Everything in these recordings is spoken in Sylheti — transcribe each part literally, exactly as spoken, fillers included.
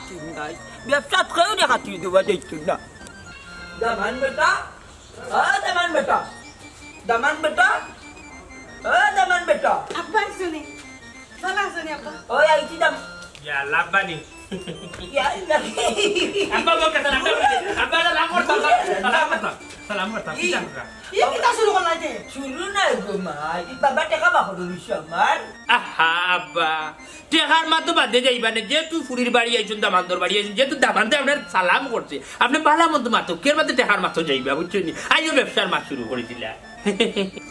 নাই, ব্যবসাত কেউ রে খাতির দেওয়া যাইতো না। দামান বেটা, ও দামান বেটা, দামান বেটা, ও দামান বেটা। আব্বা আইছনি? ভালা আছনি আব্বা? ওই আইছি দাম। ইয়া, লাভবানি। ইয়া, ইয়া। আব্বা, বউর কাছে আড্ডা মারি। আব্বা, সালাম করতাম, সালাম করতাম, সালাম করতাম। কি? কিতা কররা? ই কিতা শুরু করলা যে? শুরু নায় গো মা, ই বাবা টেকা বাকর দিছে আমার। আহা, আব্বা, টেকার মাতো বাদে যাইবা নে, যেহেতু ফুরির বাড়ি আইছইন, দামান্দর বাড়ি আইছইন, যেহেতু দামান্দে আপনারে সালাম করছে, আপনে ভালা মন্দ মাতো, কের মাতো টেকার মাতো যাইবা, বুঝছইন নি? আইও ব্যবসার মাত শুরু করি দিলা।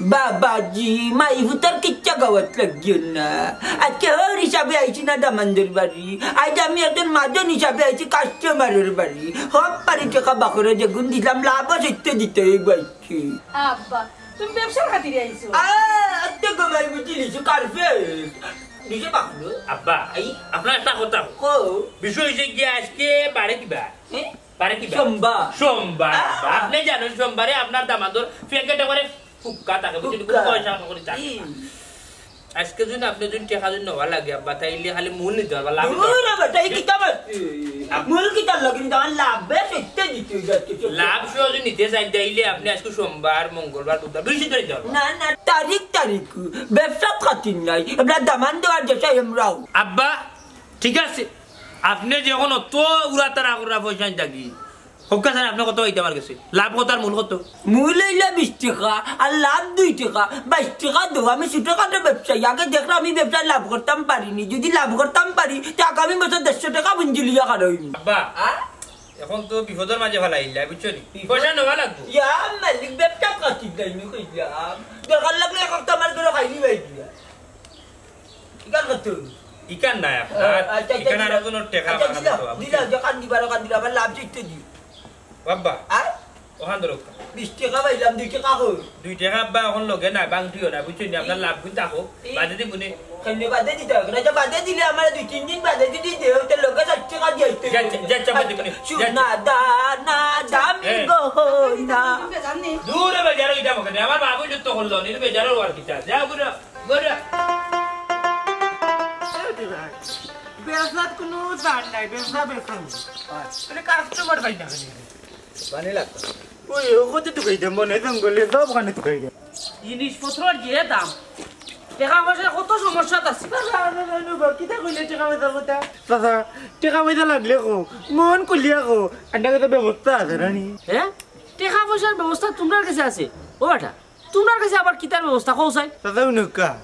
বাবাজি, মাই ফুতার কিচ্ছা গাওয়াত লাগিও না। আজকে হউর হিসাবে আইছি না দামান্দর বাড়ি, আজ আমি একজন মাজন হিসাবে আইছি কাস্টমারর বাড়ি। হক পারি টেকা বাকরে যেগুন দিলাম, লাভও সত্য দিতে হইব আজকে। আব্বা, তুমি ব্যবসার খাতিরে আইছো? আ, আত্তে গমাই বুঝিলিছো, কার্পেট। নিজে বাকলো। আব্বা, আই? আপনার একটা কথা। কও। বিষয় হইছে গিয়া আজকে বারে কিবা? এ? বারে কিবা? সোমবার। সোমবার, আ। আব্বা। আপনে জানইন সোমবারে আপনার দামান্দর প্যাকেটে করে ফুক্কা থাকে, বুঝছইন? ফুক্কা। কোনো পয়সা করে থাকে না। ই। আজকে যদি আপনে যদি টেকা যদি নেওয়া লাগে, আব্বা, তাইলে খালি মূল নিতে পারবা, লাভ নিতে পারবা না। দূর আব্বা, তাই কিতা মারছি? আব- মূল কিতার লাগে? কিন্তু আমার লাভ বেশ, এতে দিতে যাচ্ছে। লাভ সহ যদি নিতে চাইন, তাইলে আপনে আজকে সোমবার, মঙ্গলবার, বুধবার, দুই দিন ধরে নিতে পারবা। না, না, তারিখ, তারিখ। ব্যবসা খাতির নাই। আমরা দামান দেওয়ার দেশে আমরাও। আব্বা, ঠিক আছে, আপনে যখন অত উড়াতাড়া করা পয়সা আনতা কি, হক্কা স্যার, আপনে কত পাইতা আমার গেছে? লাভ কত আর মূল কত? মূল অইলা বিশ টেকা, আর লাভ দুই টেকা, বাইশ টেকা দেও। আমি ছোটখাটো ব্যবসায়ী, আগে দেখরাম আমি ব্যবসায় লাভ করতাম পারিনি, যদি লাভ করতাম পারি, তে আগামী বছর দেড়শো টেকা পুঞ্জি লইয়া খাড়া অইমু। আব্বা, আ? এখন তো বিপদর মাঝে ফালাইলা, বুঝছো নি? বিপদ? পয়সা নেওয়া লাগবো। ইয়া মালিক, ব্যবসা খাতির নাই নি কইলাম। দরকার লাগলে এক হপ্তা আমার ঘরো খাইলি ভাই দিয়া। ইকান কত? ইকান নাই আপনার। আ, আচ্ছা, আচ্ছা, ইকান আরো দিলাম। কোনো টেকা আচ্ছা, বাকি দিলাম, আছে, দিলাম, বুঝছেন? যে কান দিবার, কান দিলাম, আমার লাভ জিততে দিও। বাবা, আ? ওখান ধরো। বিশ টেকা পাইলাম, দুই টেকা কই? দুই টেকা আব্বা এখন লগে না, বাংটিও না, বুঝছেন? আপনার ই-, লাভ কিন্তু থাকো, ই-, বাদে দিব নে। কেন বাদে দিতে হবে না? আচ্ছা, বাদে দিলে আমার দুই তিন দিন বাদে যদি দেও, তো লগে ষাট টেকা দিয়ে আসতে যা, হবে। যা, যা, বাদে দিব নে। আচ্ছা, যা। সোনা দানা দামি এ। গহনা। দূরে বেজারো ইটা মকে দে, আমার বাবু যুদ্ধ করলো, নিরু বেজারো আর কিতা। যা, ঘুরে। বেসাত কোনো দাম নাই, বেসা বেসা নাই। আচ্ছা। মানে কাস্টমার পাই না কেনে? পানি লাগতো। ওই, ও কত টুকাই দাম বনে জঙ্গলে, সব ওখানে টুকাই দাম। জিনিসপত্রর যে দাম, টেকা পয়সার কত সমস্যা আছে। না, না, না, না, বা, কিতা কইলে টেকা পয়সার কথা? চাচা, টেকা পয়সা লাগলে কও, মন খুলিয়া কও, আন্ডা কথা ব্যবস্থা আছে না নি? হ্যাঁ? টেকা পয়সার ব্যবস্থা তোমরার গেছে আছে? ও বেটা, তোমরার গেছে আবার কিতার ব্যবস্থা, কও চাই? চাচা, উনুকা,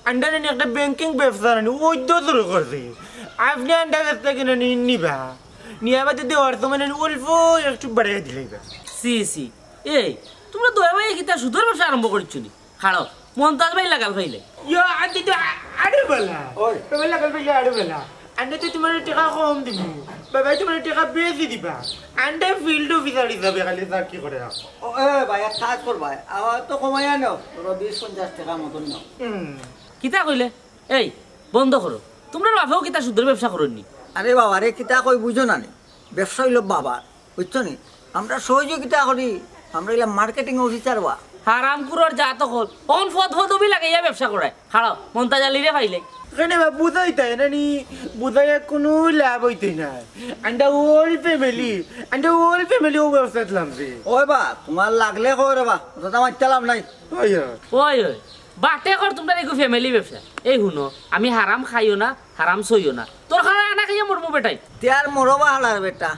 আন্ডা নানি একটা ব্যাংকিং ব্যবসা নানি, ওই তো শুরু করছে। আপনে আন্ডা গেছ থাকি নানি নিবা, নিয়া বাদে দেওয়ার সময় নানি অল্প একটু বাড়াইয়া দিলাইবা। সি, সি, এই, তোমরা দুই ভাইয়ে কিতা সুদের ব্যবসা আরম্ভ করছো নি? খাড়াও, মন্তাজ ভাই লাগাল পাইলে। ইয়া, আন্টি তো আ-, আরো বালা। ওই। বাবা লাগাল পাইলে আরো বালা। আন্ডা তো তোমার টেকা কম দিমু। বাবা তোমার টেকা বেশি দিবা। আন্ডা ফিল্ড অফিসার হিসাবে খালি চাকরি করে রাখো। ও, এ ভাই, এক কাজ কর ভাই। আমার তো কমাইয়া নেও। ধরো বিশ পঞ্চাশ টেকা মতন নেও। হুম। কিতা কইলে? এই, বন্ধ করো। তোমরার বাপেও কিতা সুদের ব্যবসা করইন নি? আরে বাবা রে, কিতা কই বুঝো না নি? ব্যবসা অইলো বাবার, বুঝছো নি? আমরা সহযোগিতা করি, আমরা অইলাম মার্কেটিং অফিসার বা। হারামখুরর জাত অকল, অখন ফদ ফদবি লাগাইয়া ব্যবসা করায়। খাড়াও, মন্তাজ আলীরে পাইলে। কেনে বা বুঝাইতায় না নি, বুঝাইয়া কোনো লাভ অইতে নাই। আন্ডা হোল ফ্যামিলি, আন্ডা হোল ফ্যামিলি ও ব্যবসাত লামছে। ওই বা, তোমার লাগলে কও রে বা, অতটা মাইত্তা লাভ নাই। ওই, ওই। ওই, ওই। বাটে কর তোমরার এগু ফ্যামিলি ব্যবসা। এই হুনো, আমি হারাম খাইও না, হারাম ছইও না। তোর খানা আনা খাইয়া মরমু বেটাই। তে আর মরো বা হালার বেটা।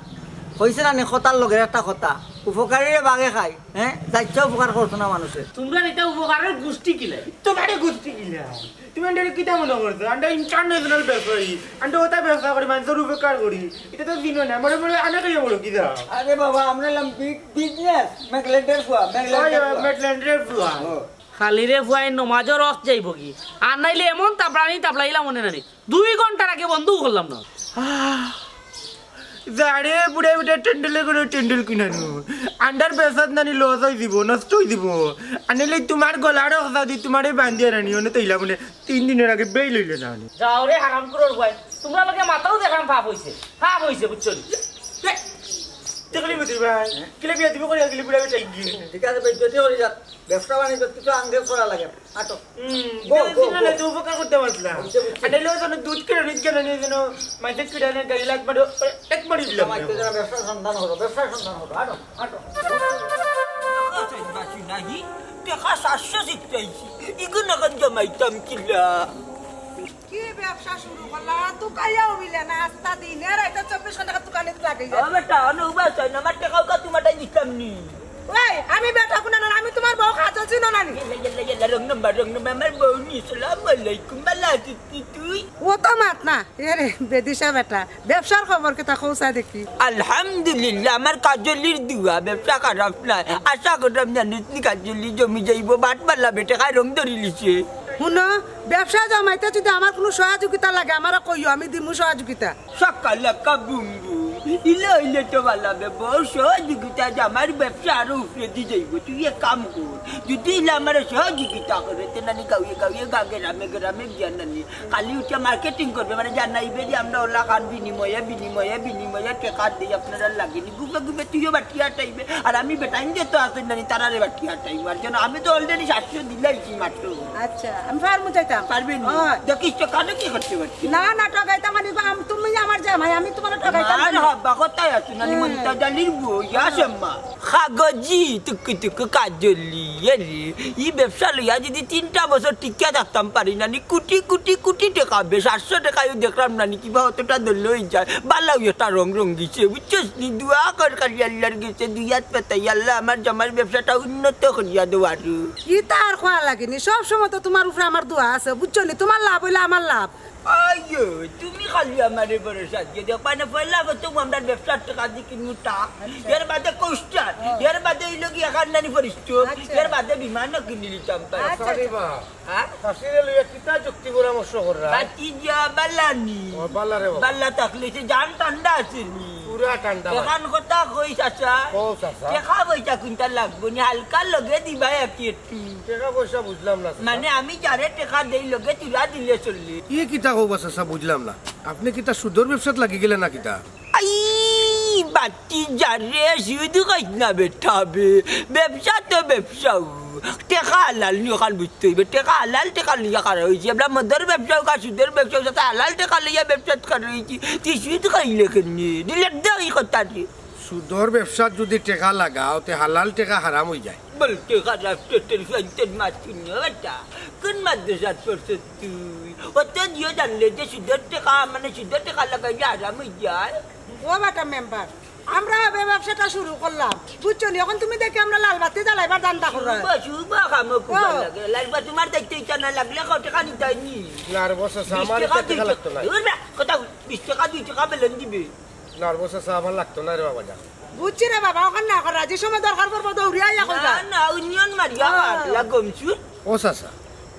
কইছে না নি কথার লগের একটা কথা, উপকারীরে বাঘে খায়, হ্যাঁ? যাইচ্ছা উপকার করছো না মানুষের। তোমরার ইটা উপকারর গুষ্টি কিলাই? তোমারে গুষ্টি কিলাই? তুমি আন্ডারে কিতা মনে করছো? আন্ডা ইন্টারন্যাশনাল ব্যবসায়ী, আন্ডা ওটা ব্যবসা করি, মানুষের উপকার করি। ইটা তো দিন না, মরে মরে আনা খাইয়া মরো কিতা? আরে বাবা, আমরা হইলাম বি-, বিজনেস, ম্যাকল্যান্ডের ফুয়া, ওই, ওই, ম্যাকল্যান্ডের ফুয়া। ম্যাকল্যান্ডের ফুয়া। ও। খালি রে ফুয়ায় নমাজর রক্ত যাইব কি? আর নাইলে এমন তাপড়ানি তাপড়াইলাম মনে নানি। দুই ঘন্টার আগে বন্ধও করলাম না। আহ, যারে বুড়াই বুড়াই টেন্ডেলে করে টেন্ডেল কিনানো। আন্ডার বেসাত নানি লস অই দিব, নষ্ট অই দিব। আনিলে তোমার গলার কথা দি তোমারে বান্ধিয়া রানি, অনে তৈলা মনে তিন দিনের আগে বেইল অইলে না আনি। যাও রে হারামখুরর ভাই, তোমরা লগে মাতাও দেখলাম পাপ অইছে, পাপ অইছে, বুঝছো নি? দেখলি বুঝলি ভাই, কিলা বিয়া তুমি করিয়া গেলি বুড়া বেটা গিয়ে। ঠিক আছে, বেজ্জতি করি যাক। ব্যবসা বাণিজ্য কিছু আঙ্গেল করা লাগে। আটো। হুম, গো, গো, গো। তো উপকার করতে পারছিলাম। বুঝছি, বুঝছি। আর নাইলে ওই জন্য দুধ কিনে নিত কেন নিয়ে যেন মাঝে কিনে এনে গাড়ি লাগ মারো, এক মারি দিলাম। তোমার তো যারা ব্যবসার সন্ধান হলো, ব্যবসার সন্ধান হলো। আটো, আটো। বাসি নাহি, টেকা সাতশো জিততে আইছি। ইগুন এখন জমাইতাম কিলা? কি ব্যবসা শুরু করলা? তুকাইয়াও মিলে না, আস্তা দিন এ রাইতে চব্বিশ ঘন্টা তুকানিত লাগি যায়। ও বেটা, অনো উবা চাই না, আমার টেকাও কা তোমারটাই দিতাম নি। ওই, আমি বেটা কুনা না, আমি তোমার বউ খাজল চিনো না নি? ইয়া, ইয়া, ইয়া, ইয়া, wrong number, wrong number, আমার বউ নি। সালাম আলাইকুম, ভালা আছিস নি তুই? ও তো মাত না। এ রে, বেদিশা বেটা, ব্যবসার খবর কিতা কও চাই দেখি? আলহামদুলিল্লাহ, আমার কাজলির দোয়া, ব্যবসা খারাপ নায়। আশা করলাম জানিস নি কাজলি জমি যাইবো, বাট বালা বেটে খায় রং ধরিলিছে। হুনো, ব্যবসা জমাইতে যদি আমার কুনু সহযোগিতা লাগে, আমারে কইও, আমি দিমু সহযোগিতা। সকালে কাবুম্বু, ইলে ইলে তো বালা বে, বউ সহযোগিতা যে আমার ব্যবসা আরো উপরে দি যাইবো। তুই এক কাম কর, যদি ইলে আমার সহযোগিতা করে, তে নানি গাউয়ে গাউয়ে গা গেরামে গেরামে গিয়া নানি, খালি উঠে marketing করবে, মানে জানাইবে যে আমরা ওলা খান বিনিময়ে, বিনিময়ে, বিনিময়ে টেকা দেই আপনারা লাগেনি। গুপে গুপে তুইও বাটিয়া টাইবে, আর আমি বেটাইন যে তো আছে নানি, তারারে বাটিয়া টাইম। আর যেন আমি তো already সাতশো দিলাইছি মাত্র। আচ্ছা, আমি ফার্মু যাইতাম। পারবে নি? হ্যাঁ। দেখিস তো কানে কি করতে পারছি? না, না, ঠগাইতাম মানে গো, আম-, তুমি আমার জামাই, আমি তোমার ঠগাইতাম না, মানে। না, হব্বা কথাই আছে নানি, হুম। মন্তাজ আলীর বউ, ইয়া আম্মা। কাগজি, টুকু টুকু কাজলি, এ রে। ই ব্যবসা লইয়া যদি তিনটা বছর টিকিয়া থাকতাম পারি নানি, কোটি কোটি কোটি টেকা বে, সাতশো টেকায়ও দেখলাম নানি, কিবা অতটা দল লই যায়। বালাউ একটা রং রং গেছে, বুঝছস নি? দোয়া কর খালি আল্লাহর গেছে, দুই হাত পাতাই, আল্লাহ আমার জামাইর ব্যবসাটা উন্নত করিয়া দেও আরো। ইতা আর কওয়া লাগেনি, সব সময় তো তোমার উপরে আমার দোয়া আছে, বুঝছো নি? তোমার লাভ অইলে আমার লাভ। আইয়ো, তুমি খালি আমারে ভরসা দিয়া দেখবায় না, পয়লা প্রথম আমরার ব্যবসার টেকা দি কিনমু ট্রাক, আচ্ছা। এর বাদে কোস্টার, হ্যাঁ। এর বাদে অইলো গি এখান নানি পরিষ্ঠোক, আচ্ছা। এর বাদে বিমানও কিনি নিতাম পারি। আচ্ছা, আরে আচ্ছা। বা, হ্যাঁ? চাচিরে লইয়া কিতা যুক্তি পরামর্শ কররা? ভাতিজা বালা নি। ও, বালা রে বাবা। বালা থাকলে সে জান ঠান্ডা আছে নি। পুরা ঠান্ডা ভাই। এখান কথা কই চাচা? কও চাচা। টেকা পয়সা কুনতা লাগবো নি, হালকা লগে দিবা একটু। টেকা পয়সা বুঝলাম না, চাচা। মানে আমি যারে টেকা দেই, লগে তুলা দিলে চললে। ই কিতা কও বা চাচা, বুঝলাম না। আপনে কিতা সুদর ব্যবসাত লাগি গেলে না কিতা? আই, বাতি যারে সুদ খাইত না বেটা বে। ব্যবসা তো ব্যবসাউ। টেকা হালাল নি অখান বুঝতে অইবে। টেকা হালাল টেকা লইয়া খাড়া অইছি। আমরা মদর ব্যবসাউ কা সুদর ব্যবসাউ সাথে হালাল টেকা লইয়া ব্যবসাত খাড়া অইছি। তুই সুদ খাইলে কেনে? দিলে দেও ই কথা দি। সুদর ব্যবসাত যদি টেকা লাগাও, তে হালাল টেকা হারাম অই যায়। বলতে খারাপ তো তোর সন্তান মাতুন না বেটা। কোন মাদ্রাসাত পড়ছস তুই? অত দিও জানলে যে সুদর টেকা, মানে সুদর টেকা লাগাইলে হারাম অই যায়। ও বেটা মেম্বার, আমরা বে ব্যবসাটা শুরু করলাম, বুঝছো নি? অখন তুমি দেখি আমরা লাল বাতি জ্বালাইবার ধান্দা কররায়। শুভ, শুভ কামো কুবা ও। লাগে। লাল বাতি তোমার দেখতে ইচ্ছা না লাগলে কও টেকা নিতায় নি। না রে বস, বিশ আমার টেকা, টেকা লাগতো না। দুই টেকা। ধুর বে, কথা বিশ টেকা, দুই টেকা বেলন দিবে। না রে বস, আমার লাগতো না রে বাবা, যা। বুঝছি রে বাবা, অখন না কর, যে সময় দরকার পড়বো দৌড়িয়া আইয়া কইবা। না, না, ইউনিয়ন মারিয়া হ্যাঁ। মাতলা গম চুর। ও চাচা,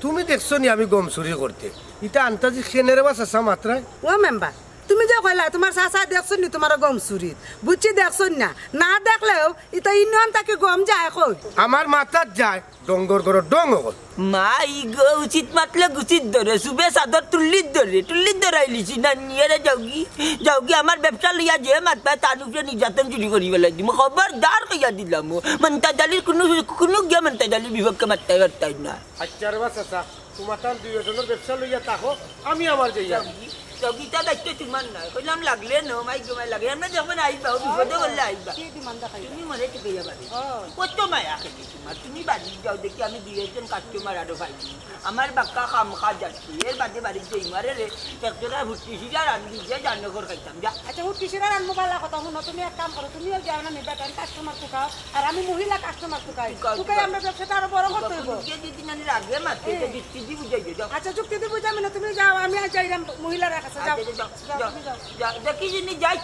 তুমি দেখছো নি আমি গম চুরি করতে? ইতা আন্তাজি কেনে রে বা চাচা মাতরায়? ও মেম্বার, তুমি যে কইলা তোমার চাচায় দেখছইন নি তোমার গম চুরিত? বুঝছি দেখছইন না, না দেখলেও ইতা ইউনিয়ন থাকি গম যায় কই? আমার মাথাত যায়, ডঙ্গর গরো ডং অকল। মাই গো, উচিত মাতলে গুচিত ধরে, চুবে চাদর তুল্লিত ধরে, তুল্লিত ধরাইলিছি না নিয়ে রে যাওগি, যাওগি আমার ব্যবসা লইয়া যে মাতবায় তার উপরে নির্যাতন চুরি করি বেলাই দিমু। খবরদার কইয়া দিলাম ও। মন্তাজ আলীর কুনু, কুনু গিয়া মন্তাজ আলীর বিপক্ষে মাততায় পারতায় না। আচ্ছা রে বা চাচা, তোমার তান দুইজনর ব্যবসা লইয়া থাকো, আমি আমার যাইয়া। যাওগি, যাওগি, ইতা দায়িত্ব তোমার নায়। কইলাম লাগলে নো, মাই গো মাই লাগে। এমনে যখন আইবা, ও বিপদে পড়লে আইবা। কি demand দেখাইবা? তুমি মরে তো গইয়া বাড়ি। ও। কত মায়া খেলি তোমার। তুমি বাড়ি যাও, দেখি আমি দুই একজন customer আরো পাইনি। আমার বাক্কা কাম কাজ আছে। এর বাদে বাড়ি যাই মারে রে। এক জোড়া ফুটি সিরা রান্ধি যে জানো ঘর খাইতাম। যা। আচ্ছা, ফুটি সিরা রান্ধমু বালা কথা। হুনো, তুমি এক কাম করো, তুমিও যাও না নিবা, কারণ customer তুকাও। আর আমি মহিলা customer তুকাই। তুকাও, তুকাই তুকাও। আমরা ব্যবসাটা আরো বড় করতে অইবো। যুক্তি দিতে নানি রাগে মাতে, তো হুম। যুক্তি দি বুঝাই দে, যাও। আচ্ছা, যুক্তি দি বুঝাবি না, তুমি যাও, আমি আর যাইরাম মহিলার কাছে, যাও। আচ্ছা, যাও, যাও, যাও, যাও, তুমি যাও। যাও। দেখি যদি যাই,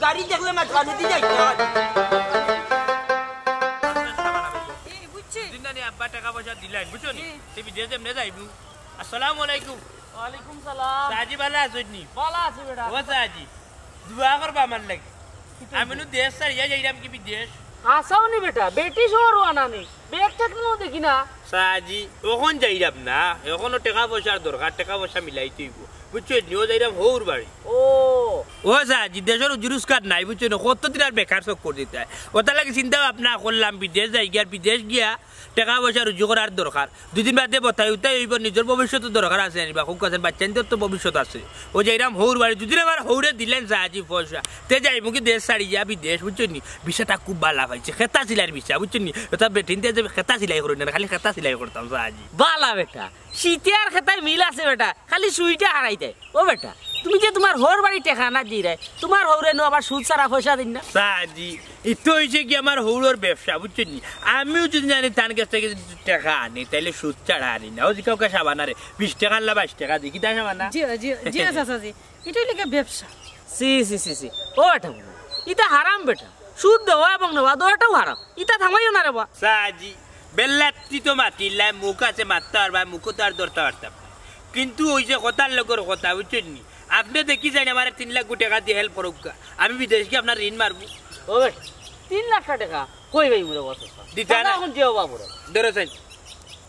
গাড়ি দেখলে মাত কানে দি যাই। এই, বুঝছি। দিন নানি আব্বা টেকা পয়সা দিলাইন, বুঝছো নি? হুম। তে বিদেশ এমনে যাইবো। আসসালামু আলাইকুম। ওয়ালাইকুম সালাম। সাজি ভালা আছইন নি? ভালা আছি বেটা। ও সাজি, দোয়া করবা আমার লাগি। আমি নু দেশ ছাড়িয়া যাইরাম কি বিদেশ। আসাও নি বেটা, বেটি শহর আনা নি। ব্যাগ ট্যাগ নিও দেখি না। সাজি, অখন যাইরাম না, অখনো টেকা পয়সার দরকার, টেকা পয়সা মিলাইতে অইবো। বুঝছো নি, ও যাইরাম হউর বাড়ি। ও। ও চাচি, দেশো রুজি রোজগার নাই, বুঝছো নি? কতদিন আর বেকার চক্কর দিতায়? ওটার লাগি চিন্তা ভাবনা করলাম, বিদেশ যাইগি, আর বিদেশ গিয়া টেকা পয়সা রুজি করার দরকার। দুইদিন বাদে বতাই উতাই অইবো, নিজর ভবিষ্যতর দরকার আছে, আনিবা খুব কাছে, বাচ্চাইন্তর তো ভবিষ্যৎ আছে। ও যাইরাম হউর বাড়ি, দুইদিন আমার হউরে দিলাইন চাচি পয়সা, তে যাইমুগি দেশ ছাড়িয়া বিদেশ, বুঝছো নি? ভিসাটা খুব বালা পাইছে, খেতা সিলাইর ভিসা, বুঝছো নি? ওটা বেটিন্তে যে খেতা সিলাই করইন না, খালি খেতা সিলাই করতাম চাচি। বালা বেটা, শীতে আর খেতায় মিল আছে বেটা, খালি সুইটা হারাইতে। ও বেটা, তুমি যে তুমার হউর বাড়ি টেকা আনাত যাইরায়, তুমার হউরে নু আবার সুদ ছাড়া পয়সা দিন না। চাচি, ইতো অইছে কি আমার হউরর ব্যবসা, বুঝছো নি? আমিও যদি জানি তান গেছ থাকি যদি টেকা আনি, তাইলে সুদ ছাড়া আনি না। ও জি কাউকে সাবানারে, বিশ টেকা আনলা বাইশ টেকা দি, কিতা সাবানা? জি, জি, জি, চাচা জি। ইটাউ অইলো গিয়া ব্যবসা। সি, সি, সি, সি। ও বেটা, ইটা হারাম বেটা। সুদ দেওয়া এবং নেওয়া দুইটাউ হারাম। ইতা থামাইও না রে বা। চাচি, বেল্লাত্তি তো মাতিলাই, মুখ আছে মাততা পারবা, মুখো তো আর ধরতা পারতাম না। কিন্তু ওই যে কথার লগর কথা, বুঝছইন নি? আপনে দেখি যাইন আমারে তিন লাখ টেকা দিয়া help করউক্কা। আমি বিদেশ গিয়া আপনার ঋণ মারমু। ও বেটা, তিন লাখ টেকা কই পাইমু রে বা? দিতা না। অখন যে অভাব রে। ধরো চাইন।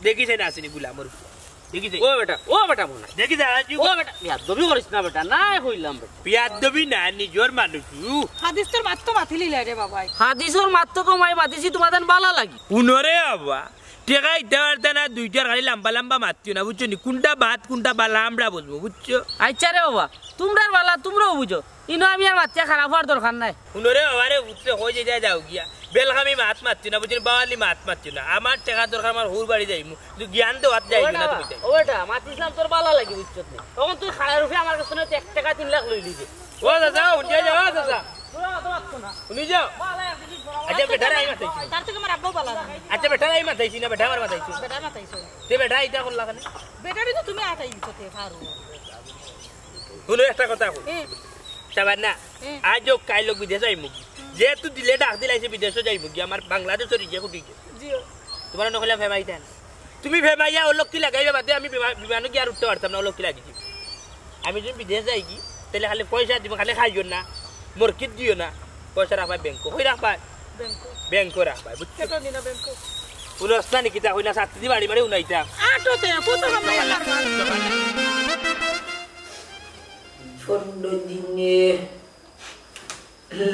দেখি চাইন আছেনি গুলামর পুয়া। দেখি চাইন। ও বেটা, ও বেটা মনে। দেখি চাইন, আজ ও বেটা, বেয়াদবি করিস না বেটা, না কইলাম বেটা। বেয়াদবি না, নিজর মানুষ। উহ। হাদিস তোর মাত তো মাতিলিলা রে বাবাই। হাদিসর মাত তো কমাই মাতিছি, তুমার তান বালা লাগি। হুনো রে বাবা, টেকা দিতা পারতা না, দুইটার খালি লাম্বা লাম্বা মাতিও না, বুঝছো নি? কুনটা বাদ, কুনটা বালা আমরা বুঝমু, বুঝছো? আইচ্ছা রে বাবা, তুমরার বালা তুমরাউ বুঝো। ইনো আমি আর মাতিয়া খারাপ অওয়ার দরকার নাই। হুনো রে বাবা রে, উঠতে কই যে যাও গিয়া। বেলকামি মাত মাতিও না, বুঝছো নি? বাওয়ালি মাত মাতিও না। আমার টেকা দরকার, আমার হউর বাড়ি যাইমু। কিন্তু জ্ঞান দেওয়াত যাইও না তুমি। ও বেটা, মাতিছিলাম তোর বালা লাগি, বুঝছো নি? অখন তুই খাড়ার উপরে আমার কাছ থাকি এক টেকা তিন লাখ লইলি যে। ও চাচা, হুনিয়া যাও, ও চাচা। তোরা অত মাততো না। হুনি যাও। বালা এক জিনিস বড়, আচ্ছা, বেটারে আমি মাতাইছি। তার থাকি আমার আব্বাউ বালা না। আচ্ছা, বেটারে আমি মাতাইছি না, বেটা আমার মাতাইছি। বেটা মাতাইছো। তে বেটা ইটা করলা কেনে? বেটারে তো তুমি আটাই দিছো তে, ফারুক। হুনো একটা কথা কই। এ। সাবানা, এ। আইজ অউক কাইল অউক বিদেশ যাইমুগি। যেহেতু দিলে ডাক দিলাইছে বিদেশো যাইমুগি, আমার বাংলাদেশর ইজে খুটি গেছে। জিও। তুমার নকলে ফেমাইতা না। তুমি ফেমাইয়া অলক্ষী লাগাইবা বাদে আমি বিমা-, বিমানো গিয়া আর উঠতে পারতাম না, অলক্ষী লাগি। আমি যদি বিদেশ যাইগি, তাইলে খালি পয়সা দিমু, খালি খাইও না, মরকিত দিও না, পয়সা রাখবায় ব্যাংকো। কই রাখবায়? ব্যাংকো। ব্যাংকো রাখবায়, বুঝছো? কেটো দিনা ব্যাংকো। উনস্তা নি কিতা কই না, ছাত্রী বাড়ি বাড়ি উনাইতা। আটো তে, কত সময় লাগবে? পনেরো দিনে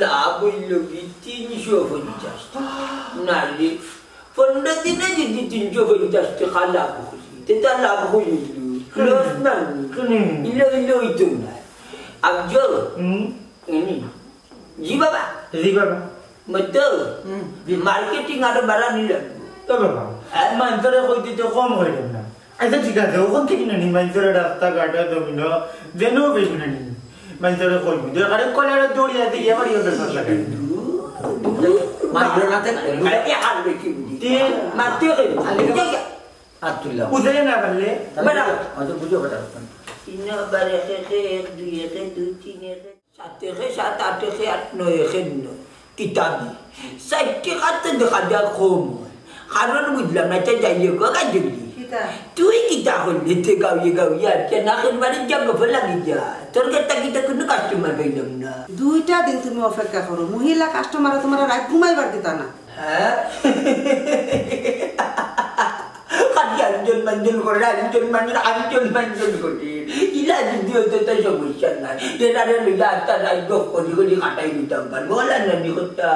লাভ অইলো কি তিনশো পঞ্চাশ টেকা। না রে, পনেরো দিনে যদি তিনশো পঞ্চাশ টেকা লাভ করি, তে তার লাভ অইলো, লস না নি? হুম। ইলে, ইলে অইতো না। আফজল, হুম? এনি। জি বাবা। জি বাবা। মতো, হুম। মার্কেটিং আরো বাড়ানি লাগবো। তো বাবা, আর মানষরে কইতে তো কম অইলো না। আচ্ছা, ঠিক আছে, অখন থাকি না নি, মানষরে রাস্তাঘাটে জমিনো, যেন অইবো না নি। মানষরে কইবো, দরকারে কলারে দড়ি আছে, ইয়ে বাড়ি ওদের সাথে লাগাই। মানষর মাথায় আরে, আরে, বেশি বুঝি। তে মারতে কইবো। আরে, আরে, আতুল্লাহ। বুঝে না পারলে, বেটা। হয়তো বুঝো কথা। তিন বার এক একে এক, দুই একে দুই, তিন একে সাত একে সাত, আট একে আট, নয় একে নয়। কিতাবি। চাইর টেকাত তো দেখা যায় কম অয়। কারণ বুঝলাম না, এটা যাই হোক, কাজ দিবি। কিতা? তুই কিতা করলি? তুই গাউয়ে গাউয়ে আর কে না খেলবারে যা গফ লাগি যা। তোর কাছে কিতা কুনু কাস্টমার পাইলাম না। দুইটা দিন তুমি অপেক্ষা করো, মহিলা কাস্টমারে তুমারে রাইত ঘুমাইবার দিতা না। হ্যাঁ? খালি আঞ্জন মাঞ্জন করে, আঞ্জন মাঞ্জন, আঞ্জন মাঞ্জন করে। ইলা যদি অইতো তো সমস্যা নাই। এরারে লইয়া আটটা রাইত গফ করি করি কাটাই দিতাম পারবো। ওলা নানি কথা।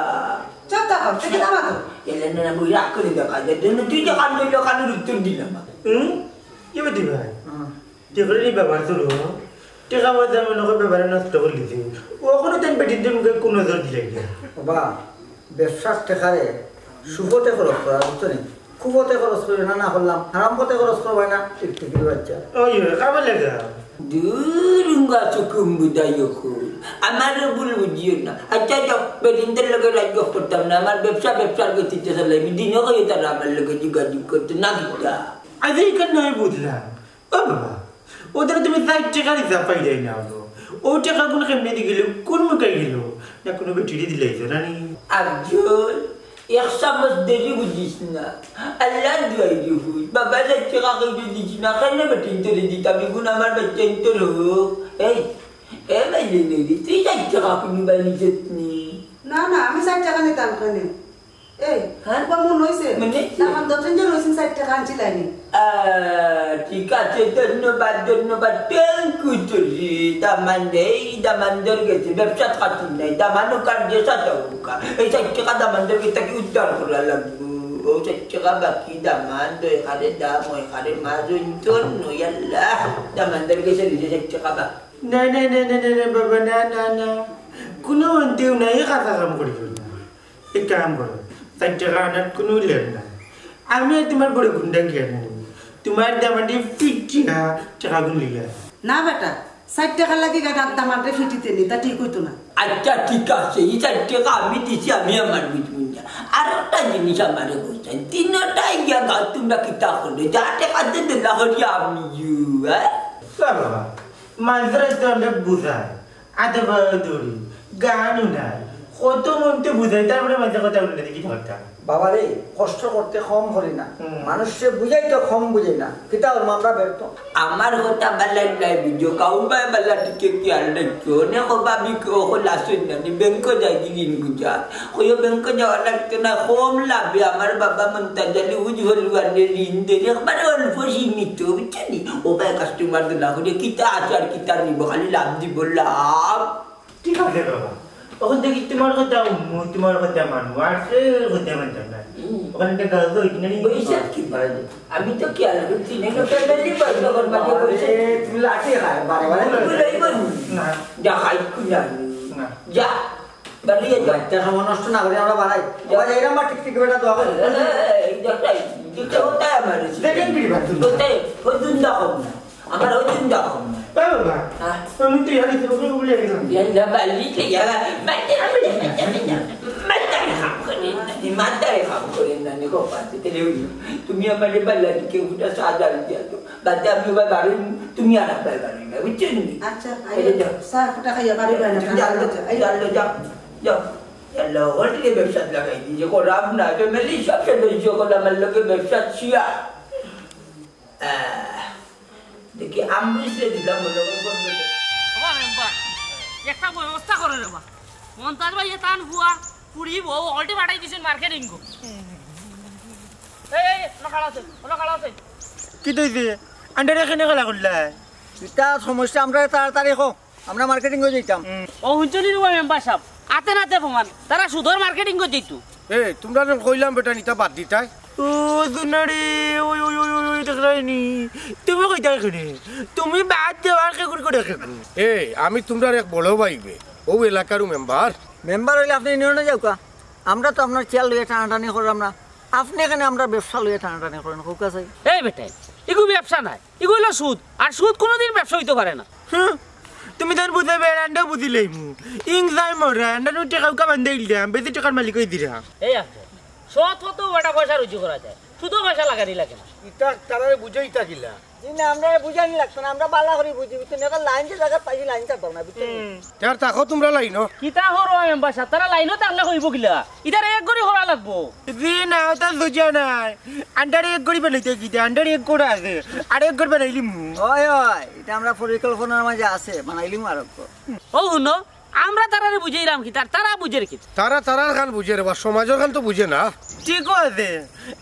চুপ থাকো, তুই কিতা মাতো? এলা না, আমি রাগ করে দেখা যায়। তুই যে কান ধরলে কানের উত্তর দিলাম। হুম? কি বুঝি ভাই? হুম। তে করি নি ব্যবহার করো। টেকা পয়সা মনে করি ব্যবহারে নষ্ট করি দিছি। ও অখনো তাইন বেটিন্তর মুখে কুনু নজর দিলাই না। বাবা, ব্যবসার টেকারে সুপথে খরচ করা, বুঝছো নি? কুপথে খরচ করি না, না করলাম। হারাম পথে খরচ করবায় না, টিকটিকির বাচ্চা। ওই, ওই, কামে লাগা। দূর উঙ্গা চুকুম বুদাই অকল। আমারে ভুল বুঝিও না। আচ্ছা, যাও, বেটিন্তর লগে রাগ করতাম না। আমার ব্যবসা ব্যবসার গতিতে চালাই। আমি দিনও কই তারা আমার লগে যোগাযোগ করতো না কিতা। আরে, ইখান নায় বুঝলাম। ও বাবা, অউ ধারে তুমি চাইর টেকার হিসাব পাইরায় না অইলো। অউ টেকাগুন কেমনে দি গেলো, কুন মুখায় গেলো? না কুনু বেটিরে দিলাইছো না নি? আফজল, এক চামচ দেরি বুঝিস না। আল্লার দুয়াই দি হুই। বাবা চাইর টেকা কইরে দিস না, কেনে বেটিন্তরে দিতাম, ইগুন আমার বাচ্চাইন্তর হউক। এই, এ মাইলে নেই রে, তুই চাইর টেকা কুনু বাই নিছত নি? না, না, আমি চাইর টেকা নিতাম কেনে? এই, হ্যাঁ? তোমার মনে হইছে? মানে? দামান দশ টেকা রইছেন, ষাট টেকা আনছি লাইনে। আহ, ঠিক আছে, ধন্যবাদ, ধন্যবাদ, thank you, চুরি। দামান এই, দামান্দর গেছে, ব্যবসা খাতির নাই, দামানো কার যে সাদা উকা। এই ষাট টেকা দামান্দর গেছে, তাকে উদ্ধার করা লাগবো। ও ষাট টেকা বাকি দামান, দই খারে দাম, ওই খারে মা, জৈন্তন, ওই আল্লাহ, দামান্দর গেছে, নিজে ষাট টেকা বাকি। না, না, না, না, না, না, বাবা, না, না, না। কোনো অন্তেও নাই, এই কাজা কাম করিও না। এক কাম করো, ষাট টেকা আনার কোনো লেন না। আমি আর তোমার বড় গুন্ডা গিয়া আনি নিব। তোমার দামান্ডে ফিটিয়া টেকা গুন লিয়া। না বেটা, ষাট টেকার লাগি গাদার দামান্ডে ফিটিতে নি, তা ঠিক হইতো না। আচ্ছা, ঠিক আছে, এই ষাট টেকা আমি দিছি, আমি আমার বুঝবো না। আর একটা জিনিস আমারে কইছেন, তিনটায় গিয়া গাও তোমরা কিতা করলে, যা টেকা দিতে না করি আমি, হ্যাঁ? বাবা, মাঝে রাতে আমরা বুঝাই। আদা বাহাদুরি, গানও নাই। কত মনতে বুঝাই, তারপরে মাঝে কথা বলে দেখি ঝগড়া। বাবা রে, কষ্ট করতে কম করি না। হুম। মানুষকে বুঝাই তো কম বুঝাই না। কিতা ওর মামলা ব্যর্থ। আমার কথা বালা নাই বুঝো, কাউবায় বালা দিকে খেয়াল রাখো। অনেক অভাবী কেউ হল আসুন না, নি ব্যাংকে যাই দিন বুঝা। কইও ব্যাংকে যাওয়া লাগতো না, কম লাভে আমার বাবা মন্তাজ আলী উজ হলুয়ানে ঋণ দেন, একবারে অল্প সীমিত, বুঝছো নি? ও ভাই কাস্টমার তো না করে কিতা আছে আর কিতা নিব, খালি লাভ দিব, লাভ। ঠিক আছে বাবা, অখন দেখি তোমার কথা হুনমু, তোমার কথা মানমু, আর কেউর কথা মানতাম না। হুম। ওখানে একটা গাছ ধরে কিনে নিয়ে বইসা কি পারে? আমি তো খেয়াল করছি না, এটা ফ্যামিলি বন্ধ কর, মানে বইসা এ, তুমি লাঠি খায়, বারে বারে। ভুল হইব নি? না। যা, খাই কি জানি। না। যা, বাড়িয়ে যা। বাচ্চা সময় নষ্ট না করে আমরা বাড়াই। যা। বাবা, যাইরাম বা টিকটিকি বেটা দোয়া করে। এই, এই, এই, এই, এই, এই, কোথায় আমার? দেখেন কি বাবা? কোথায়? ওই দুন্দা কম না। আমার ওই চিন্তা কম না। এ বাবা, হ্যাঁ? আমি তো ইয়ারি তো ওকে বলে গেলাম। ইয়াল্লা বালি কে ইয়ালা, মাথায়, মাথায় কাম করে না, মাথায় কাম করে না, নি গো পাতে তেলে উঠি। তুমি আমারে বালা দিকে উঠা সাদা দিয়া তো। বাদে আমি ওবার বাড়ি, তুমি আর আপনার বাড়ি না, বুঝছেন নি? আচ্ছা, এই যে আইয়া, যাও। চা ফুটা খাইয়া বাড়ি বাড়ি না, যাও, যাও, যাও, যাও, যাও। ইয়াল্লা, ওর দিয়ে ব্যবসা লাগাই দিয়েছে, করাম না, তো মেলি সব সদস্য করলাম, আমার লোকে ব্যবসা ছিয়া। আহ, দেখি, আমরিশরে দিলাম, মনে হয় বন্ধ করে। ওবা মেম্বার, একটা ব্যবস্থা করো রে বা। মন্তাজ ভাই, এ তান ফুয়া, ফুড়ি বউ, হকলটি পাঠাই দিছইন মার্কেটিং গো। এই, এই, ওলা খাড়া আছে, ওলা খাড়া আছে। কিতা অইছে? আন্ডারে কেনে খেলা করলা? কিতা সমস্যা, আমরা তাড়াতাড়ি কও। আমরা মার্কেটিংও যাইতাম। হুম। ও হুনছনি রে মেম্বার সাব, আতে নাতে প্রমাণ, তারা সুদর মার্কেটিংও যাইতো। এ, তোমরারে কইলাম বেটা, নিতা বাদ দিতায়। ও, দুনারে, ওই, ওই, ওই, ওই, ওই, দেখরায়নি। তুমি কইতায় কেনে? তুমি বাদ দেওয়ার কে গুড় করে খেকু। এ, আমি তোমরার এক বড় ভাই বে, ও এলাকারও মেম্বার। মেম্বার অইলে আপনে ইউনিয়নে যাউক্কা। আমরা তো আপনার চেয়ার লইয়া টানাটানি কররাম না। আপনে কেনে আমরার ব্যবসা লইয়া টানাটানি করইন, কউক্কা চাই? এই বেটাইন, ইগু ব্যবসা নায়। ইগু অইলো সুদ, আর সুদ কুনুদিন ব্যবসা অইতো পারে না। হুম, তুমি তান বুঝাইবায়, আন্ডা বুঝিলাইমু। ইং যাই মরা, আন্ডা নু টেকা উকা বান্ধে ইলদাম, বেশি টেকার মালিক অই দিরা। এই আছে, সৎ পথেও বেটা পয়সা রুজি করা যায়, সুদো পয়সা লাগানি লাগে না। ইতা তারারে বুঝাইতা কিলা? জি না, আমরা বুঝানি লাগতো না, আমরা বালা করি বুঝি, বুঝছো নি? এখন লাইন যে জাগাত পাইছি, লাইন ছাড়তাম না, বুঝছো নি? হুম। তার তাকো তোমরা লাইনো। কিতা করো মেম্বার সাব, তারা লাইনো থাকলে কইবো কিলা? ইতারে এক ঘড়ি করা লাগবো। জি না, ওটা বুঝা নাই। আন্ডারে এক ঘড়ি বানাইতে কিতা? আন্ডারে এক ঘড়ি আছে। আর এক ঘড়ি বানাইলিমু। ওই, ওই, ইটা আমরা পরিকল্পনার মাঝে আছে, বানাইলিমু আর এক ঘড়ি। ও হুনো, আমরা তারারে বুঝাইরাম কিতা, তারা বুঝের কিতা? তারা তারার খান বুঝে রে বা, সমাজর খান তো বুঝে না। ঠিক আছে।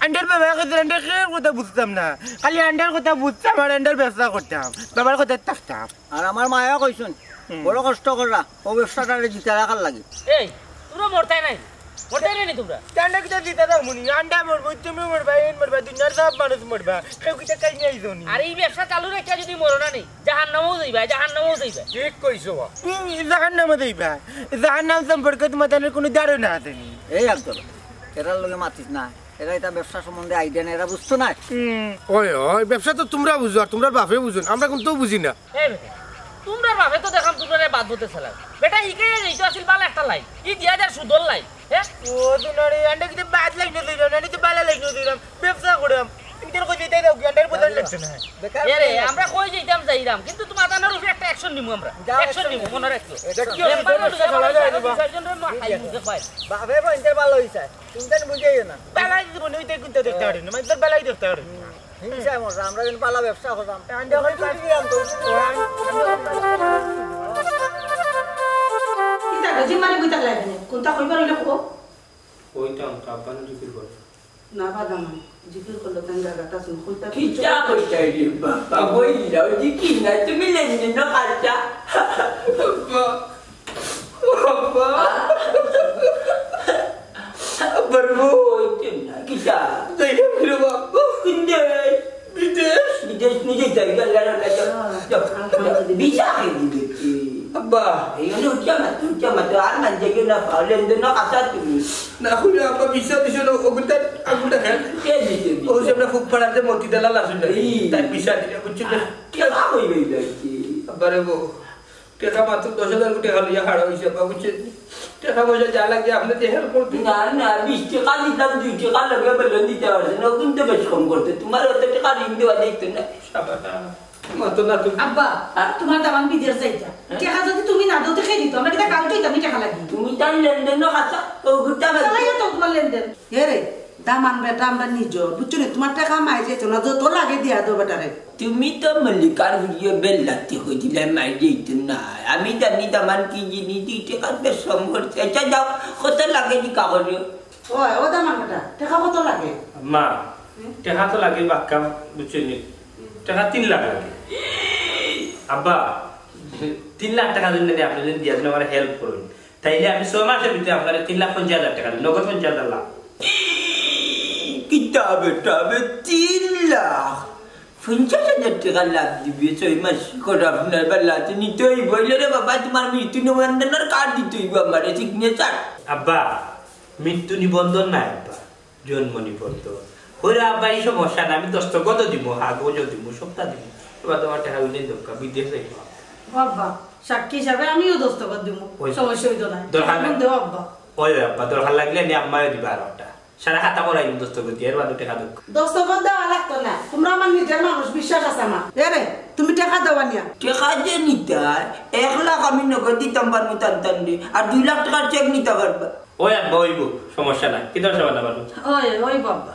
আন্ডার বাবা কইছে, আন্ডার কেউর কথা বুঝতাম না। খালি আন্ডার কথা বুঝতাম আর আন্ডার ব্যবসা করতাম। বাবার কথাত থাকতাম। আর আমার মায়া কইছইন, হুম। বড় কষ্ট কররা, ও ব্যবসাটারে জিতা রাখার লাগি। এই, তোমরা মরতায় নাই? মরতায় নাই নি তোমরা? তে আন্ডা কিতা জিতা থাকমু নি? আন্ডা মরবো, তুমি মরবা, এইন মরবা, দুনিয়ার সব মানুষ মরবা। কেউ কিতা কাইন আইছো নি? আর এই ব্যবসা চালু রাখিয়া যদি মরো না নি, জাহান্নামেও যাইবা, জাহান্নামেও যাইবা। ঠিক কইছো বা। হুম, জাহান্নামে যাইবা। জাহান্নাম সম্পর্কে তোমার তানর কোনো ধারণা আছে নি? এই আব্দুল, এরার লগে মাতিস না। এরা ইতা ব্যবসা সম্বন্ধে idea নাই, এরা বুঝতো না। হুম। ওই, ওই, ব্যবসা তো তোমরা বুঝো, আর তোমরার বাপে বুঝইন, আমরা কুন্তাউ বুঝি না। এই বেটা, তোমরার বাপে তো দেখলাম তোমরারে বাদ পথে চালায়। বেটা, ইখান যাইতো আছিল বালা একটা লাইন, ই দিয়া দেয় সুদর লাইন, হ্যাঁ? ও দুনারে, আন্ডা কিতা বাদ লাইনো যাইরাম, আন্ডা তো বালা লাইনো যাইরাম, ব্যবসা করাম। তুমি তারে কই যাইতায় যাও গি, আন্ডারে বুঝানি লাগতো না। বেকার এরে, আমরা কই যাইতাম যাইরাম, কিন্তু তোমার তানর উপরে একটা action নিমু আমরা। যাও, action action নিমু, নিমু। মনো রাখিও। এটা কি মেম্বার অইছে, লইয়া ব্যবসা চালায় যায় না বা? দুই চারজনরে মাথায় মুখে পায়। বাপে বইনতে ভালো অইছে। তুমি তান বুঝাইও না। বালাই জীবনে ওইটাই কিন্তু দেখতে পারি না, মানে তোর বালাই দেখতে পারি না। হিংসায় মররা, আমরা কিন্তু বালা ব্যবসা করতাম। আন্ডা ওই তো দিলাম তো। কিতা গো, জিম্মারি বই থাকলে এখানে? কুন্তা কইবার অইলে কও। কইতাম, আব্বা না জিকির করে। না বাদাম, জিকির করলে তাই জায়গাটা শুন কইতা। কিতা কইতায় রে বাবা, বইলাও দেখি না, তুমি লেনদেন খাতা। আব্বা, আব্বা, আব্বার বউ। কইতে না, কিতা? যাইলাম রে বাবা। কুন্দে? বিদেশ। বিদেশ নিজে যাই, যাই, যাই, যাই, যাই। যাও, যাও, যাও। ভিসা কে দিবে কি? আব্বা। এই হলো উচ্চা মাত্র, উচ্চা মাত্র, আর মান যাইও না, পাও লেনদেন খাতা তুমি। না হইলে আব্বা ভিসা দিছে না, ওগুলা, ওগুলা খেল। কে দিছে ভিসা? ও যে আমরা ফুকপাড়াতে মতি দালাল আছে না, এই। তাই ভিসা দিলে বুঝছো না? কে খাবো এই যাইছি? আব্বারে বউ, টেকা মাত্র দশ হাজার কোটি খালি হারা হইছে আব্বা, বুঝছেন? টেকা পয়সা যা লাগে আপনি যে হেল্প করতে। না, না, বিশ টেকা দিতাম, দুই টেকা লগে বেলুন দিতে পারছে না, কিন্তু বেশ কম করতে। তোমার অত টেকা ঋণ দেওয়া দেখতে না। সাবানা, মাত্র না তুমি। আব্বা, আর তোমার দামান বিদেশ যাইতা। টেকা যদি তুমি না দাও, তো কে দিত? আমরা কিতা কাল তুই আমি টেকা লাগি। তুমি তার লেনদেন খাতা, ও গুটা চালাইও তো তোমার লেনদেন। এ রে, দামান বেটা আমরা নিজ, বুঝছো নি? তোমার টেকা মাই যাইতো না, যত লাগে দিয়া দাও বেটারে। তুমি তো মল্লিকার হুড়িয়ে বেল লাগতে হইছিলে, মাই যাইতো না। আমি জানি দামান কি জিনিস, দুই টেকা বেশ কম করছে। আচ্ছা যাও, কত লাগে নি কাগজে? ওই, ও দামান বেটা, টেকা কত লাগে? মা, টেকা তো লাগে বাক্কা, বুঝছেন নি? টেকা তিন লাখ লাগে। আব্বা, তিন লাখ টেকা যদি আপনি যদি দিয়ে আপনি আমার হেল্প করুন, তাইলে আমি ছয় মাসের ভিতরে আপনার তিন লাখ পঞ্চাশ হাজার টেকা দিই, নগদ পঞ্চাশ হাজার লাখ। কিতা বেটা বে, তিন লাখ পঞ্চাশ হাজার টেকা লাভ দিবে ছয় মাস করে? আপনার বেলা তো নিতে হইব। অইলে রে বাবা, তোমার মৃত্যু নিবন্ধনের কার্ড দিতে হইব আমার সিগনেচার। আব্বা, মৃত্যু নিবন্ধন নাই আব্বা, জন্ম নিবন্ধন। ওরে আব্বা, এই সমস্যা না, আমি দস্তখতও দিব, কাগজও দিব, সবটা দিব। এবার তোমার টেকা উঠে দরকার, বিদেশ যাইব। বাবা, সাক্ষী হিসাবে আমিও দস্তখত দিব, ওই। সমস্যা হইতো না। দরকার নাই। এখন দেও আব্বা। ওই আব্বা, দরকার লাগলে আমি আম্মায় দিবা আর ওটা। সারা খাতা করাই দস্তখত দিয়ে, এর বাদে টেকা দেব। দস্তখত দেওয়া লাগতো না, তোমরা আমার নিজের মানুষ, বিশ্বাস আছে আমার। এ রে, তুমি টেকা দেওয়া নিয়া। টেকা যে নিতায়, এক লাখ আমি নগদ দিতাম পারবো টান টান দি, আর দুই লাখ টেকার চেক নিতা পারবা। ওই আব্বা, ওইব, সমস্যা নাই, কিতা সমস্যা না পারবো। ওই, ওই বাবা।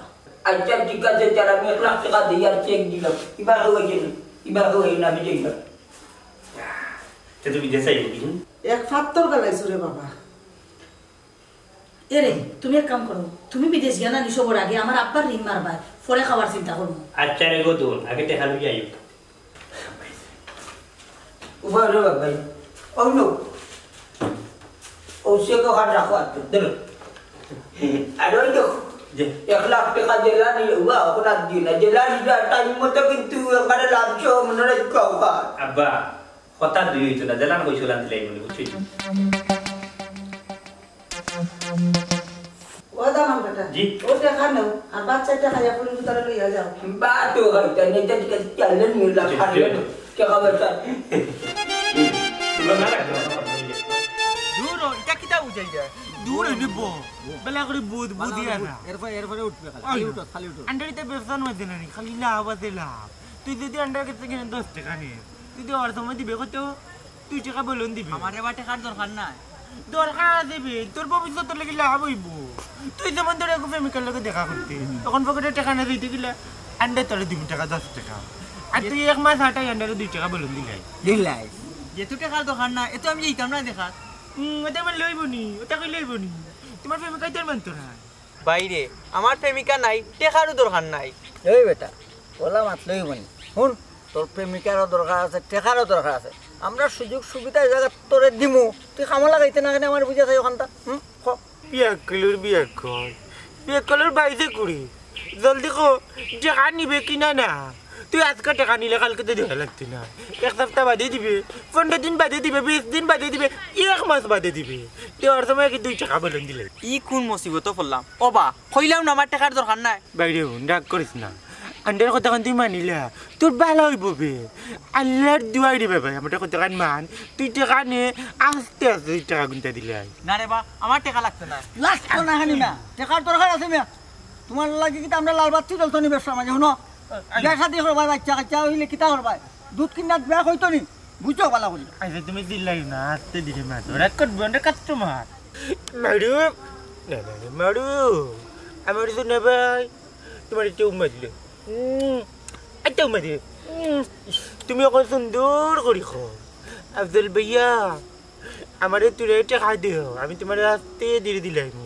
আচ্ছা ঠিক আছে, তার আমি এক লাখ টেকা দিই আর চেক দিলাম। এবার হয়ে গেল, এবার হয়ে গেল, আমি দেখলাম। তে তুমি দেশে আইবো কি? এক ফাত্তর গালাইছো রে বাবা। এ রে, তুমি এক কাম করো, তুমি বিদেশ গিয়া না নিশোবর আগে আমার আব্বার ঋণ মারবায়, পরে খাওয়ার চিন্তা করবো। আচ্ছা রে গো দোল, আগে টেকা লই আইও। উবা রে বাবা, ও নো, ও সে কো হাত রাখো, আচ্ছা ধরো। আর ওই দেখো, যে এক লাখ টেকা জেলা নিয়ে, উবা, ওখানে আর দিও না, জেলা নিয়ে টাইম মতো কিন্তু একবারে লাভ সহ মনে রাখো, উবা। আব্বা, কথা দুই হইতো না, জেলান কইছো লান দিলাই বলে, বুঝছো? ও দামান বেটা, জি। ও টেকা নেও, আর বাচ্চা টেকা ইয়া পুরি ভিতরে লইয়া যাও। বা তো হইতা নেই, তা ঠিক আছে, চলেন, মিলা জি, খাইলে জি। কে খাবে স্যার? তুলনা রাখতে পারো। দূর হ, ইটা কিতা বুঝাই যায়? দূর হইলে বো। বেলা করে বুধ, বুধ ইয়া না। এরপরে এরপরে উঠবে খালি, আই খালি না। উঠো, খালি উঠো। আন্ডারিতে ব্যবসা নয় দিন আনি, খালি লাভ আছে লাভ। তুই যদি আন্ডার কাছে কিনে দশ টেকা নিস, তুই তো আর সময় দিবে কত? দুই টেকা বেলুন দিবে। আমার এবার টেকার দরকার নাই। দরকার আছে বে, তোর ভবিষ্যতের লাগি লাভ হইব। তুই যেমন তোর এক প্রেমিকার লগে দেখা করতে, তখন পকেটে টেকা না দিতে গেলে আন্ডার তোরে দিব টেকা, দশ টেকা। আর তুই এক মাস হাঁটাই আন্ডারে দুই টেকা বেলুন দিলাই। দিলাই। যেহেতু টেকার দরকার না, এত আমি যাইতাম না দেখা। হুম, ওটা আমার লইব নি, ওটা কই লইব নি? তোমার প্রেমিকাই তোর মানতো না। বাইরে, আমার প্রেমিকা নাই, টেকারও দরকার নাই। এই বেটা, ওলা মাত লইব নি। হুন, তোর প্রেমিকারও দরকার আছে, টেকারও দরকার আছে। আমরা সুযোগ সুবিধা এই জায়গা তোরে দিমু, তুই কামো লাগাইতে না কেনে আমার বুঝা চাই ওখানটা? হুম, ক। বিয়াক্কলর বিয়াক্কল, বিয়াক্কলর বাইরে কুড়ি, জলদি কো, টেকা নিবে কি না না? তুই আজকে টেকা নিলে কালকে তো দেওয়া লাগতো না, এক সপ্তাহ বাদে দিবে, পনেরো দিন বাদে দিবে, বিশ দিন বাদে দিবে, এক মাস বাদে দিবে। দেওয়ার সময় কি দুই টেকা বেলুন দিলে? ই কোন মুসিবত পড়লাম? ও বা, কইলাম না আমার টেকার দরকার নাই। বাইরে হুন, রাগ করিস না। আন্ডার কথা তুই মানিলা, তোর ভালা হইব বে। আল্লাহর দুয়াই রে বাবা, আমার কথা কান মান। তুই টেকা নে, আস্তে আস্তে তুই টেকা গুনতে দিলে আয়। না রে বা, আমার টেকা লাগতো না। লাগতো না হানি না, টেকার দরকার আছে মিয়া। তোমার লাগি কিতা আমরা লাল বাতি জ্বলতো নি ব্যবসা মাঝে, হুনো? বিয়া শাদি করবায়, বাচ্চা কাচ্চা হইলে কিতা করবায়? দুধ কিনা বিয়া হইতো নি, বুঝছো ভালা করি। আচ্ছা, তুমি দিলাই না, আস্তে ধীরে মাত। রাগ করবো, আমরা কাস্টমার। মারু, না, না, না, মারু। আমার তো না ভাই, তোমার একটা উম্মা দিল। উম, একটা উম্মা দিল। উম, তুমি এখন সুন্দর করি খাও। আফজল ভাইয়া, আমারে তুই টেকা দিও, আমি তোমার আস্তে ধীরে দিলাইমু।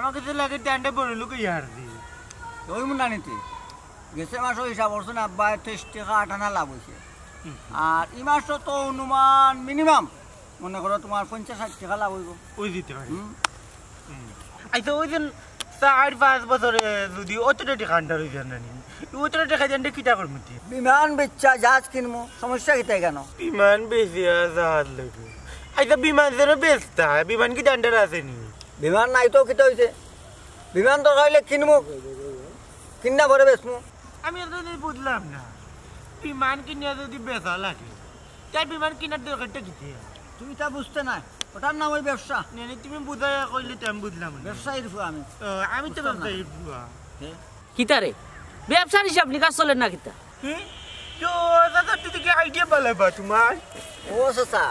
আমার কাছে লাগে টেন্ডে বড় লোক ইয়ার দি। ওই মুন্ডা নিতে গেছে মাসও হিসাব করছো না, আব্বা, তেইশ টাকা আটানা লাভ হইছে। আর এই মাসও তো অনুমান মিনিমাম মনে করো তোমার পঞ্চাশ ষাট টাকা লাভ হইব। ওই দিতে পারি। হুম। আচ্ছা, ওই দিন চার পাঁচ বছরে যদি অতটা টাকা আন্ডার হয়ে যান না নি, অতটা টাকা দিয়ে কিতা করবো তুই? বিমান বেচা জাহাজ কিনবো, সমস্যা কিতা কেন? বিমান বেচিয়া জাহাজ লইব। আচ্ছা, বিমান যেন বেচতা, বিমান কি আন্ডার আছে নি? বিমান নাই তো কিতা হইছে? বিমান দরকার হইলে কিনবো, কিনা পরে বেচমু। আমি একটা জিনিস বুঝলাম না, বিমান কিনিয়া যদি বেচা লাগে, তাই বিমান কিনার দরকারটা কিতা? তুমি তা বুঝতে না, ওটার নাম ওই ব্যবসা। না, না, তুমি বুঝাইয়া কইলে তো আমি বুঝলাম না। ব্যবসায়ীর ফুয়া আমি। ও, আমি তো বুঝতাম না। ব্যবসায়ীর ফুয়া। হে? কিতা রে? ব্যবসার হিসাব নিকাশ চলে না কিতা? হুম? তো দাদা, তুই দেখি আইডিয়া পালাইবা তোমার। ও চাচা,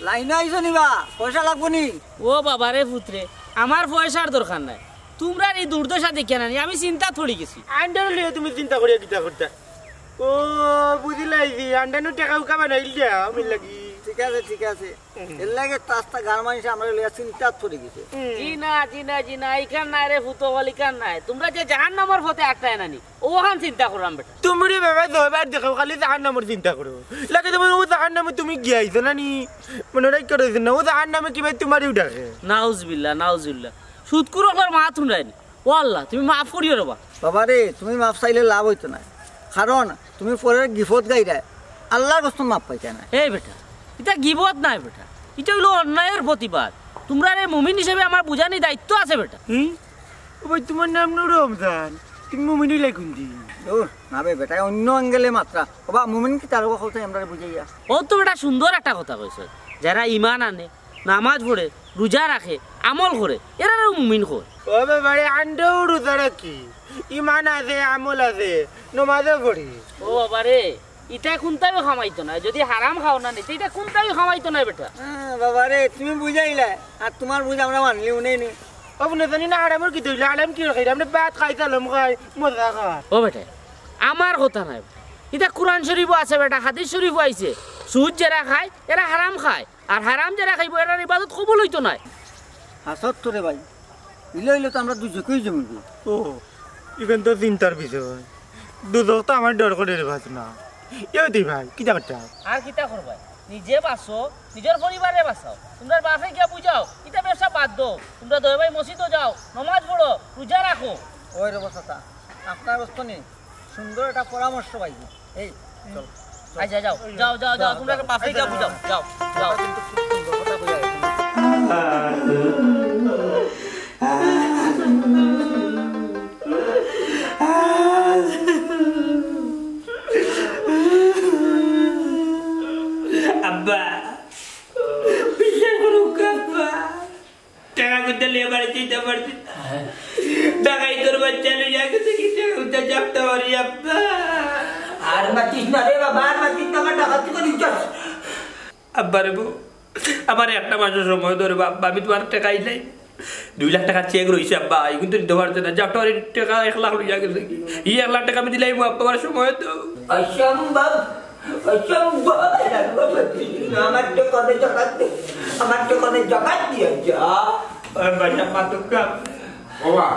লাইনে আইছো নিবা, পয়সা লাগবো নি? ও বাবা রে পুত্রে, আমার পয়সার দরকার নাই। তোমরার এই দুর্দশা দেখিয়া নানি আমি চিন্তাত পড়ি গেছি। আন্ডার লিয়ে তুমি চিন্তা করিয়া কিতা করতা? ও, বুঝিলাইছি, আন্ডানো টাকা উকা বানাইল দিয়া, আমি লাগি। ঠিক আছে, ঠিক আছে। এর লাগে তো আস্তা গার মানুষ আমরা লইয়া চিন্তাত পড়ি গেছে। জি না, জি না, জি না, ইখান নাই রে ফুতো বল, ইখান নাই। তোমরা যে জাহান্নামর পথে আটকায় নানি, ওখান চিন্তা করলাম বেটা। তুমি রে বাবা, দশবার দেখো, খালি জাহান্নামর চিন্তা করো। লাগে তোমার ও জাহান্নামে তুমি গিয়া আইছো নানি? মনে রাখি করো না, ও জাহান্নামে কি ভাই তোমারই উঠাকে? নাউজুবিল্লাহ, নাউজুবিল্লাহ। সুদকুর অকলর মাত হুনরায়নি। ও আল্লাহ, তুমি মাফ করিও রে বা। বাবা রে, তুমি মাফ চাইলে লাভ হইতো না, কারণ তুমি পরের গিবত গাইরায়, আল্লাহর কসম মাফ পাইতায় না। এই বেটা, ইটা গিবত নায় বেটা, ইটা অইলো অন্যায়র প্রতিবাদ। তোমরারে মুমিন হিসাবে আমার বুঝানি দায়িত্ব আছে বেটা। হুম? ও ভাই, তোমার নাম নু রমজান, তুমি মুমিন অইলায় কোন দিন? ও না বে বেটা, অন্য অ্যাঙ্গেলে মাতরা। ও বা মুমিন কিতা, তার কথা আমরারে বুঝাইয়া। ও তো বেটা সুন্দর একটা কথা কইছে, যারা ইমান আনে, নামাজ পড়ে, রোজা রাখে, আমল করে, এরারেউ মুমিন কয়। ও বাবারে, আন্ডাও রোজা রাখি, ইমান আছে, আমল আছে, নমাজও পড়ি। ও বাবারে, ইটা কুনটাও কামাইতো নায়, যদি হারাম খাও না নিতে, ইটা কুনটাও কামাইতো নায় বেটা। হ্যাঁ, বাবারে, তুমি বুঝাইলায়, আর তোমার বুঝ আমরা মানলিও নেই নি। ও বুঝে জানি না, আরামর কিতা অইলো, আরাম কি খাই, আমরা ভাত খাই, তালম খাই, মজা খাই। ও বেটা, আমার কথা নায়, ইটা কোরআন শরীফও আছে বেটা, হাদিস শরীফও আইছে, সুদ যেরা খায়, এরা হারাম খায়। আর হারাম যেরা খাইবো, এরার ইবাদত কবুল অইতো নায়। হাছত তো রে ভাই, ইলা অইলে তো আমরা দুজকেই জমিব। ও, ইখান তো চিন্তার বিষয়। দুজক তো আমার ডর করে রে বাঁচ না। এ দি ভাই, কিতা করতা? আর কিতা করবায়? নিজে বাঁচো, নিজর পরিবাররে বাঁচাও। তোমরার বাপে গিয়া বুঝাও, ইতা ব্যবসা বাদ দেও। তোমরা দুই ভাই মসজিদো যাও, নমাজ পড়ো, রোজা রাখো। ওই রে বসাতা, আপনার বস্তু নেই। সুন্দর একটা পরামর্শ পাইছি। এই, চল, চল। আচ্ছা, যাও, যাও, যাও, যাও, যাও, তোমরা যাও। বাপে গিয়া বুঝাও, যাও, যাও। কিন্তু খুব সুন্দর কথা কইয়া গেছে। আব্বা, বিশ্বাস করো আব্বা। টেকা করি লইয়া বাড়িত যাইতাম পারছি না। ডাকাইতর বাচ্চা লইয়া গেছে কি টেকা করি জানতাম পারি আব্বা। আর মাতিস না রে বাবা, আর মাতিস না, আমার ডাকাতি করি যাস। আব্বা রে বউ, আমার একটা মাসর সময় দেও রে বাবা, আমি তোমার টেকা দিলাই। দুই লাখ টেকার চেক রইছে আব্বা, ইগুন তো দিতে পারছি না। জানতাম পারি টেকা এক লাখ লইয়া গেছে কি। ই এক লাখ টেকা আমি দিলাইমু আব্বা, আমার সময় দেও। অসম্ভব। অসম্ভব। আমার টেকারে জাকাত দে, আমার টেকারে জাকাত দিয়া যা। ওই ভাই, আব্বা তো কাম। বাবা,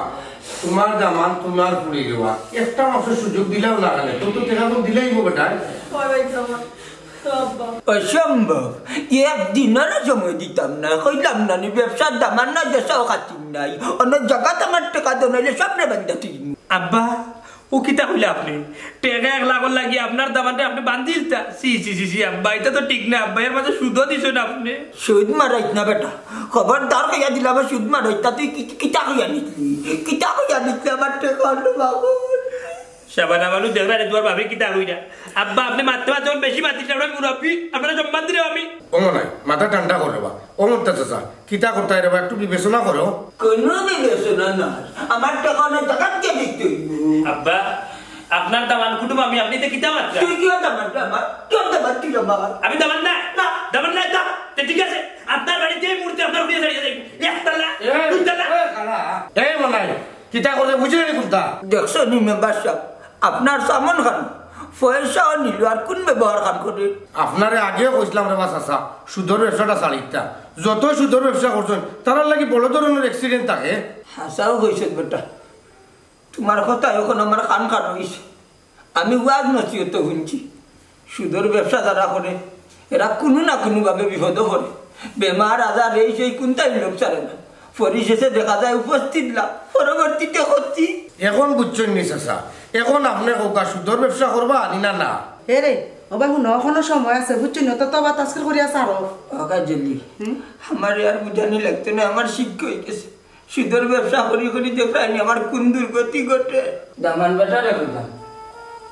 তোমার দামান তোমার ফুড়ি রে বা, একটা মাসর সুযোগ দিলাও না কেনে? তো তো টেকা তো দিলাইমু বেটায়। ওই ভাই, দামান। তো আব্বা। অসম্ভব। এক দিনরও সময় দিতাম না, কইলাম না নি, ব্যবসার দামান না, দেশাও খাতির নাই। অন্য জাগাত আমার টেকা দেও, নাইলে সবরে বান্ধা তুই। আব্বা, ও কিতা কইলা আপনে? টেকা এক লাখর লাগি আপনার দামানরে আপনে বান্ধিলতা? ছি, ছি, ছি, ছি, আব্বা, ইটা তো ঠিক না, আব্বা, এর মাঝে সুদও দিছইন আপনে। সুদ মারাইস না বেটা, খবরদার কইয়া দিলাম, সুদ মারাইস না। তুই কি-, কিতা কইয়া নিতলি? কিতা কইয়া নিতলি আমার টেকা অইলো বাবু? শাবানা বানু, দেখরায় নি তোমার বাপে কিতা কইরা? আব্বা, আপনে মাততে মাততে যখন বেশি মাতিস, আমরা মুরব্বি, আপনারে সম্মান দিলাম আমি। ও মনাই, মাথা ঠান্ডা করো বা। ও মন্তা চাচা, কিতা করতায় রে বা, একটু বিবেচনা করো। কোনো বিবেচনা না, আমার টেকা অনো জাকাত দিয়া দিতে অইবো। আব্বা, আপনার দামান কুটুম আমি, আপনে ইতা কিতা মাতরা? তুই কিতা দামান রে আমার? কিতা দামান তুই আমার? আমি দামান না? না। দামান না ইতা? তে ঠিক আছে, আপনার বাড়িত এই মুহূর্তে আপনার ফুড়িরে ছাড়িয়া যাইমু। একতলা, এই, দুইতলা। এই, খালা। এই মনাই, কিতা করলে বুঝলে নি কুনতা? দেখছো নি মেম্বার সাব, আপনার সামন খান পয়সাও নিল, আর কুন ব্যবহার খান করে? আপনারে আগেও কইছিলাম রে বা চাচা, সুদর ব্যবসাটা ছাড়িতা। যত সুদর ব্যবসা করছইন, তারার লাগি বড় ধরনের accident থাকে। হাছাউ কইছস বেটা, তুমার কথা অখন আমার কান কান অইছে। আমি ওয়াজ নসিহত হুনছি, সুদর ব্যবসা যারা করে, এরা কুনু না কুনু ভাবে বিপদো পড়ে। বেমার আজার এই সেই কুনটাই লোক ছাড়ে না। পরিশেষে দেখা যায় উপস্থিত লাভ, পরবর্তীতে ক্ষতি। অখন বুঝছইন নি চাচা? অখন আপনে কউক্কা, সুদর ব্যবসা করবা নি না? না। এ রে, ও ভাই, হুনো, অখনো সময় আছে, বুঝছইন নি? তো তওবা তাজকির করিয়া ছাড়ো। ও কাজলি, হুম? আমারে আর বুঝানি লাগতো না, আমার শিক্ষা অই গেছে। সুদর ব্যবসা করি করি দেখরায়নি আমার কুন দুর্গতি ঘটে। দামান বেটারে কইলাম,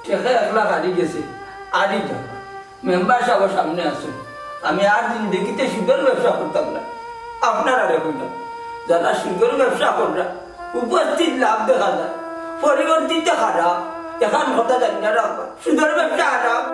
টেকা এক লাখ আরি গেছে, আরি যাউক। মেম্বার সাব সামনে আছইন, আমি আর জিন্দেগিতে সুদর ব্যবসা করতাম না। আপনারারে কইলাম, যারা সুদর ব্যবসা কররা, উপস্থিত লাভ দেখা যায়, পরিবর্তিত খারাপ। অখন কথা জানি না রাখবা, সুদর ব্যবসা হারাম।